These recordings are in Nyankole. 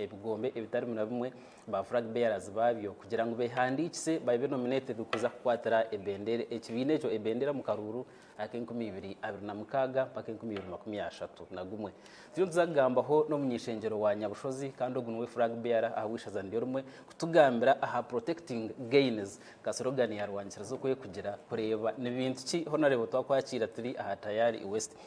ebigombe ebitari bimwe na bimwe ba flag bearers baabyo kugira ngu behandiikise babe nominated kuza kukwatira ebendera ekibiina ekyo ebendera omu karuuru ak'e2026 mpaka 2031. Turiyo nituza kugambaho n'omuny'eishengyero wa Nyabushozi kandi ogu niwe flag bearer aha w'eishaza niryo rimwe kutugambira aha protecting gains nka slogan ya Rwangikiriza okwekugira kureeba ni bintu ki Honourable twakwakiira turi aha Tayari West.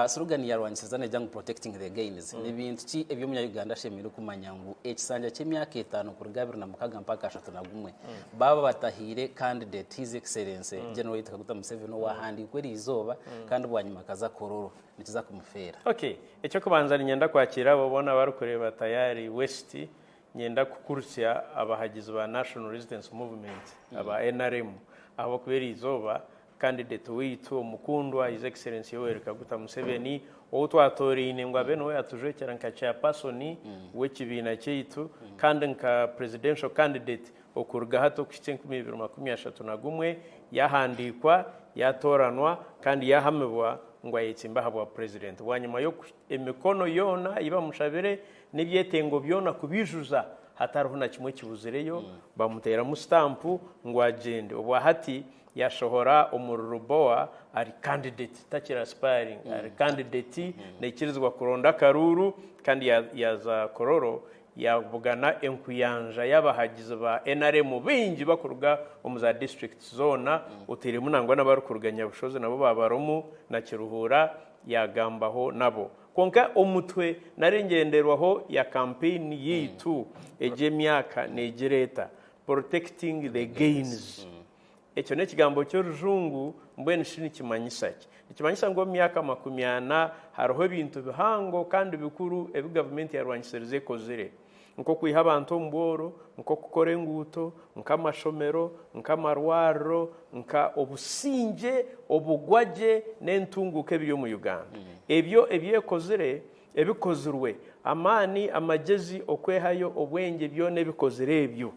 Slogan ya Rwangikiriza negira ngu protecting the gains. Ni bintu ki ebi omunya-Uganda ashemereire kumanya ngu ekisanja ky'emyaka etaano kuruga 26 mpaka 31 baaba batahaire candidate His Excellency General Yoweri Kaguta Museveni owahandiikwa eriizooba kandi bwanyima akaza Kololo nikiza kumufeera? Okay, eky'okubanza niinyenda kwakiira abo boona abarikureeba Tayari West, Niinyenda kukurutsya abahagizi ba National Resistance Movement aba nrm ahabw'okuba eriizooba Candidate waitu omukundwa His Excellency Yoweri Kaguta Museveni ou twatooraine ngu abe niwe yatujwekyera nka Chairperson w'ekibiina kyaitu kandi nka Presidential Candidate okuruga hati okuhitsya 2031 yahandiikwa, yatooranwa kandi yahamibwa ngu ayetsimbe ahabwa Purezidenti bwanyima y'emikono yoona ei bamushabire n'ebyetengo byona kubiijuza hatariho na kimwe ekibuzireyo, bamuteeramu sitampu ngu agyende. Obwa hati yashohora omuri Lubowa ari candidate, takiri aspiring, ari candidate, naikirizibwa kuronda akaruuru kandi yaaza Kololo yabugana enkuyanja y'abahagizi ba nrm baingi bakuruga omu za districts zoona, oteiremu nangwa n'abarikuruga Nyabushozi nabo baabarimu na Kiruhura yaagambaho nabo. Kwonka omutwe nari engyenderwaho ya kampeyini yaitu egy'emyaka neegira eta, Protecting the Gains. Ekyo n'ekigambo ky'orujungu, mbwenu shi nikimanyisa ki? Nikimanyisa ngu omu myaka 40 hariho ebintu bihango kandi bikuru ebi gavumenti ya Rwanyisiriza ekozire, nk'okwiha abantu omu bworo, nk'okukora enguuto, nk'amashomero, nk'amarwariro, nka obusingye, obugwagye n'entunguuka ebiri omu Uganda. Ebyo ebi ekozire, ebikozirwe, amaani, amagyezi, okwehayo, obwengye byona ebikozire ebyo.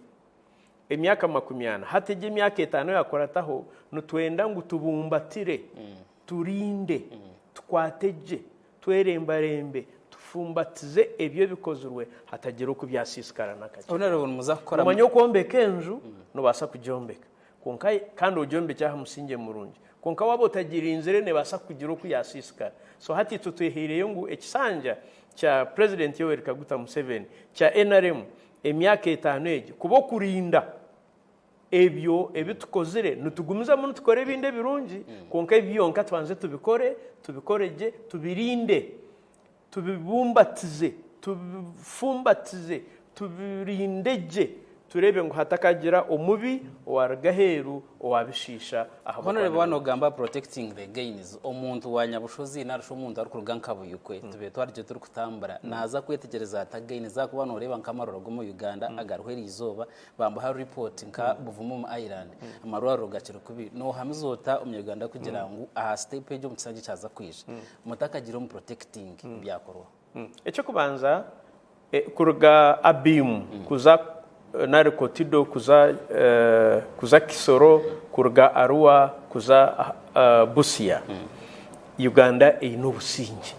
Emyaka 40. Hati egi emyaka etaano eyakurataho, nitwenda ngu tubumbatire, turinde, tukwate gye, twerembarembe, tufumbatize ebyo ebikozirwe hatagira oku byasiisikara n'akakye. Honourable nimuza kukora Noomanya okwombeka enju, noobaasa kugyombeka kwonka kandi ogyombekye aha musingye murungi. Kwonka waaba otagirinzire neebaasa kugira oku yaasiisikara. So hati itwe twehaireyo ngu ekisanja kya Purezidenti Yoweri Kaguta Museveni kya nrm Emyaka etaano egi kuba okurinda ebyo ebi tukozire, nitugumizamu nitukora ebindi ebirungi, kwonka ebi byonka tubanze tubikore, tubikore gye, tubirinde, tubibumbatize, tubifumbatize, tubirinde gye, tureebe ngu hatakagira omubi owaaruga aheeru owaabishiisha ahabw'okuba Honourable ni waaba mubi. noogamba protecting the gains, omuntu wa Nyabushozi nari shi omuntu arikuruga nka Buyukwe tubaire twarigye turikutambura naaza kwetegyereza ata gains ahakuba nooreeba nk'amarwariro g'omu Uganda agariho eriizooba bambuha report nka Buvuma omu Ireland amarwariro gakiri kubi. Noohamiza ota omunya-Uganda kugira ngu aha step egi omu kisanja ekyaza kwija mutakagira omu protecting byakorwa? Eky'okubanza, kuruga Abimu kuza nari Kotido kuza kuza Kisoro, kuruga Arua kuza Busia, Uganda eine obusingye.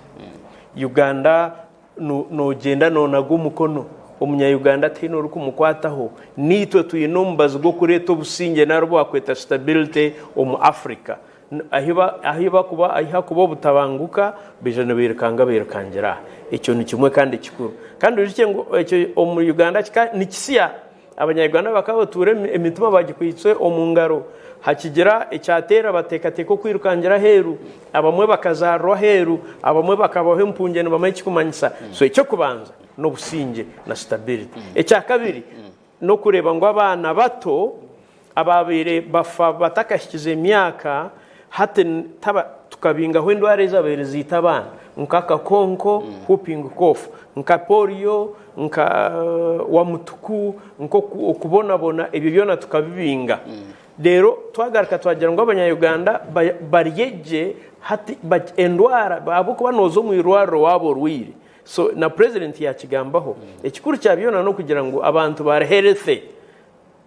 Uganda noogyenda noonaga omukono, omunya-Uganda tihaine orikumukwataho. Naitwe twine omubazi gw'okureeta obusingye nari obu baakweta stability omu Africa. Ahi hakuba obutabanguka, baija nibairukanga bairukangira aha. Ekyo ni kimwe kandi kikuru. Kandi oijukye ngu ekyo omu Uganda nikisya. Abanya-Uganda bakaba batuura emitima bagikwaitse omu ngaro. Hakigira ekyateera bateekateeka okwirukangira aheeru. Abamwe bakazaarirwa aheeru, abamwe bakabaho empungye nibamanya ekikumanyisa. So eky'okubanza n'obusingye na stability. Ekyakabiri n'okureeba ngu abaana bato abaabaire bafa batakahikize myaka hati tukabingaho endwara ezabaire ziita abaana nka akakonko, whooping cough, nka polio, nka wamutuku, nk'okubonabona ebyo byona tukabibinga. Reero twagaruka twagira ngu abanya-Uganda barye gye hati endwara ahabw'okuba nooza omu irwariro waaba orwaire so na purezidenti yaakigambaho. Ekikuru kya byona n'okugira ngu abantu bari healthy.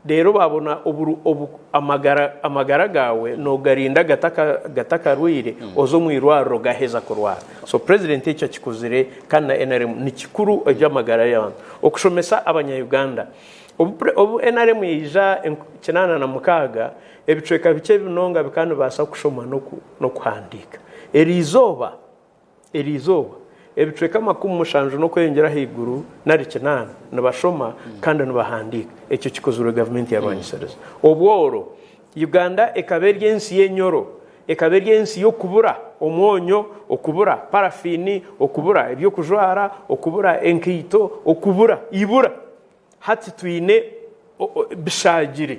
Reero baabona oburu obu amagara amagara gaawe noogarinda gataka gatakarwaire oze omu irwariro gaheza kurwara. So President ekyo akikozire kandi na nrm ni kikuru eby'amagara y'abantu. Okushomesa abanya Uganda. Obu pre obu nrm yaija enku 86 ebicweka bikye binonga bikaba nibibaasa kushoma n'oku n'okuhandiika. Eriizooba Eriizooba, ebicweka 70 n'okweyongyera ahaiguru nari kinaana nibashoma kandi nibahandiika. Ekyo kikozirwe gavumenti ya rwanyisiriza obworo. Uganda ekaba eri ensi y'enyoro, ekaba eri ensi y'okubura omwonyo, okubura parafiini, okubura eby'okujwara, okubura enkaito, okubura ibura. Hati twine bishaagire,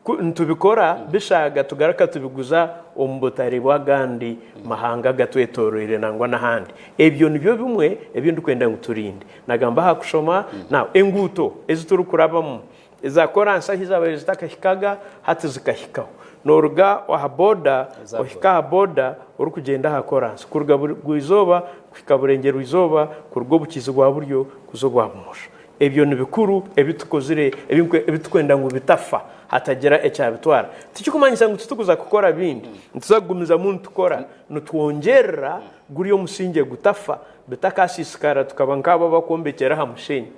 ku nitubikora bishaaga tugaruka tubiguza omu butare bw'agandi mahanga agatwetoroire nangwa n'ahandi. Ebyo nibyo bimwe ebi ndikwenda ngu turinde. Nagamba aha kushoma, now enguuto ezi turikurabamu eza koransi ahu zaabaire zitakahikaga hati zikahikaho. Nooruga aha boda ohika aha boda orikugyenda aha koransi kuruga burugwa-izooba kuhika burengyerwa-izooba, kuruga obukiizi-bwa-buryo kuza obwa bumosho. Ebyo ni bikuru ebi tukozire ebi turikwenda ngu bitafa hatagira ekyabitwara. Tikirikumanyisa ngu titurikuza kukora bindi, nituza kugumizamu nitukora nitwongyerera guri omusingye gutafa bitakasiisikara tukaba nk'abo abarikwombekyera aha mushenyi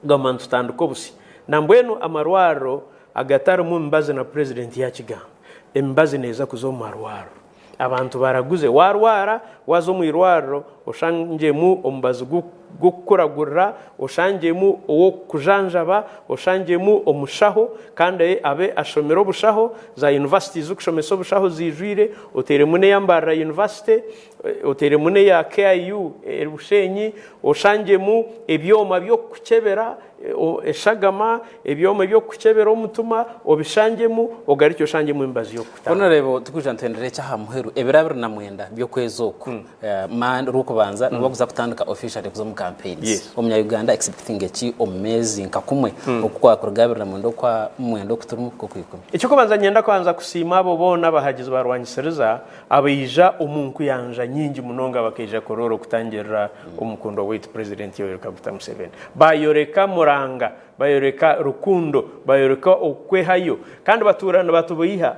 kugamba nitutandika obusya. Nambwenu amarwariro agatarimu mibazi na purezidenti yaakigamba, emibazi neeza kuza omu marwariro. Abantu baraguze. Waarwara, waaza omu irwariro oshangyemu omubazi gw'okukuragurira, oshangyemu ow'okukujanjaba, oshangyemu omushaho kandi abe ashomire obushaho, za yunivasite z'okushomesa obushaho ziijwire, oteeremu n'eya Mbarara University, oteeremu n'eya KIU eri Bushenyi, oshangyemu ebyoma by'okukukyebera eshagama, ebyoma eby'okukukyebera omutima, obishangyemu, ogarukye oshangyemu emibazi y'okukutamba. Honourable turikwija nituhendera eki aha muheru, ebiro 29 by'okwezi oku, Monday, Orwokubanza, nibwo barikuza kutandika officially kuza omu campaigns. Yes. Omunya Uganda expectinge ki omu meezi nka kumwe oku kwakuruga 29 okwa mwenda oku turimu nk'okwikumi? Eky'okubanza niinyenda kubanza kusiima abo boona abahagizi ba Rwanyisiriza abaija omu nkuyanja nyingi munonga bakaija kuroora okutangirira omukundwa waitu Purezidenti Yoweri Kaguta Museveni. Bayoreka muranga, bayoreka rukundo, bayoreka okwehayo kandi batuura nibatubeiha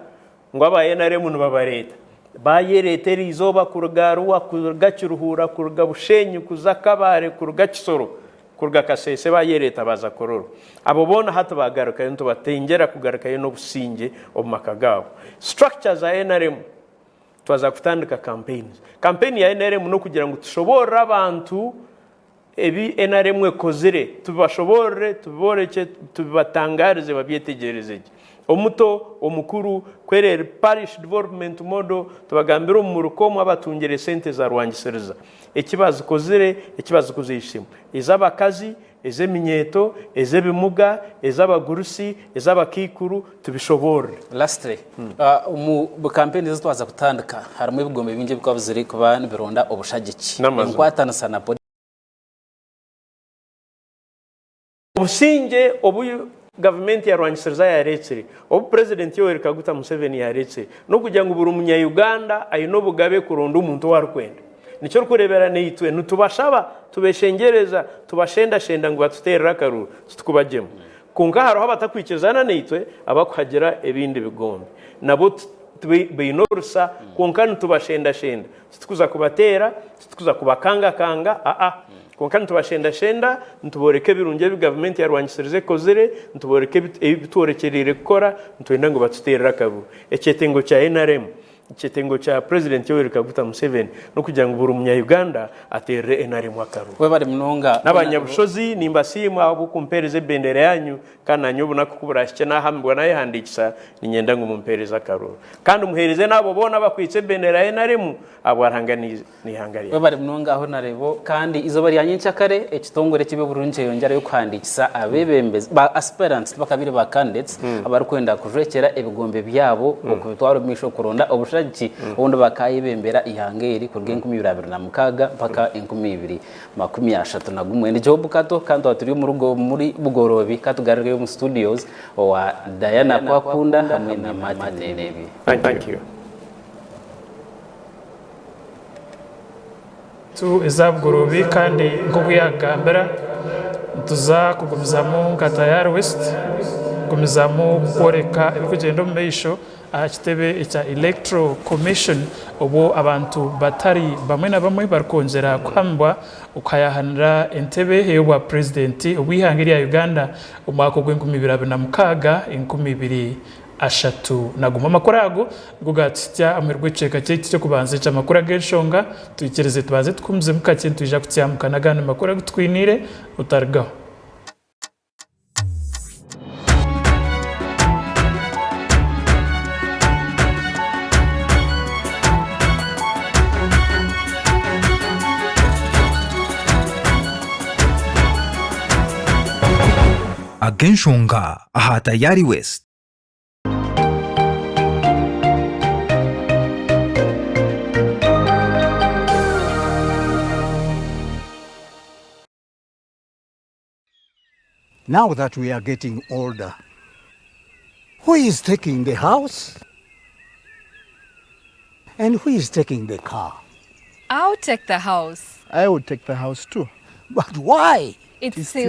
ngu aba NRM nibabareeta. Bayereeta eriizooba kuruga Arua, kuruga Kiruhura, kuruga Bushenyi, kuza Kabale, kuruga Kisoro, kuruga Kasese bayereeta baaza Kololo. Abo boona hati baagarukayo nitubatengyera kugarukayo n'obusingye omu maka gaabo. Structure za NRM twaza kutandika campaigns. Campaign ya NRM n'okugira ngu tushoboorore abantu ebi NRM ekozire, tubibashoboorore, tubiboorekye, tubibatangaarize babyetegyereze gye. Omuto, omukuru, Kwerere Parish Development Model, tubagambire omu muruka omu abatungire esente za rwangisiriza eki bazikozire, eki bazikozeisemu, ez'abakazi, ez'eminyeeto, ez'ebimuga, ez'abagurusi, ez'abakaikuru, tubishoboorore. Lastly, omu kampeyini ezi twaza kutandika harimu ebigombe bingi ebirikuba bizire kuba nibironda obushagiki. N'amazima. Enkwatanisa na Obusingye obu gavumenti ya rwangisiriza yareetsire, obu Purezidenti Yoweri Kaguta Museveni yareetsire, n'okugira ngu buri munya-Uganda aine obugabe kuronda omuntu ou arikwenda. Nikyo orikureebera naitwe nitubashaba, tubeshengyereza, tubashendashenda ngu batuteerere akaruuru titukubagyema. Kwonka hariho abatakwikirizana naitwe abakuhagira ebindi bigombe. Nabo baine orusa kwonka nitubashendashenda. Titukuza kubateera, titukuza kubakangakanga, aa. Kwonka nitubashendashenda, nitubooreka ebirungi ebi gavumenti ya rwangisiriza ekozire, nitubooreka ebi tworekyereire kukora, nitwenda ngu batuteerere akaruuru. Ekyetengo kya nrm, ekyetengo kya Purezidenti Yoweri Kaguta Museveni n'okugira ngu buri munya-Uganda ateerere nrm akaruuru. Webare munonga. N'abanyabushozi nimbasiima ahabw'okumpeereza ebendera yanyu Kandi naanye obunaku ku buraahikye naahamibwa naayehandiikisa, niinyenda ngu mumpeereze akaruuru. Kandi muheereze n'abo boona abakwaitse ebendera ya NRM, ahabwa Ruhanga n'eihanga ryangye. Webare munonga Honarebo. Kandi eizooba rya nyenkyakare, ekitongore eky'eby'oburungi kyeyongyerayo kuhandiikisa abeebembezi, ba aspirants tibakabaire ba candidates, abarikwenda kujwekyera ebigombe byabo okubitwara omu maisho kuronda obushagiki obundi bakaayebembera eihanga eri kuruga 2026 mpaka 2031. Ndi Job Kato kandi twaba turi omurugo muri Bugoroobi ka tugarukeyo omu studios owa Diana Kwakunda hamwe na Martin Nebi. Thank you. Tu eza Bugoroobi kandi nk'oku yaakugambira nituza kugumizamu nka Tayari West. Kugumizamu kworeka ebirikugyenda omu maisho aha kitebe ekya Electoral Commission obwo abantu batari bamwe na bamwe barikwongyera kuhamibwa okuhayahanira entebe ey'obwa Purezidenti obw'eihanga erya Uganda omwaka ogw'enkumi ibiri abiri na mukaaga, enkumi ibiri ashatu na gumwe. Amakuru ago nigo gaatuhitsya aha muheru gw'ekicweka kyaitu ky'okubanza eky'amakuru ag'enshonga. Twikirize tubanze tuhuumuzemu kakye nitwija kutyamuka n'agandi makuru agu tukwiniire. Otarigaho. Ag'enshonga aha Tayari West. Now that we are getting older, who is taking the house? And who is taking the car? I'll take the house. I would take the house too. But why? It's still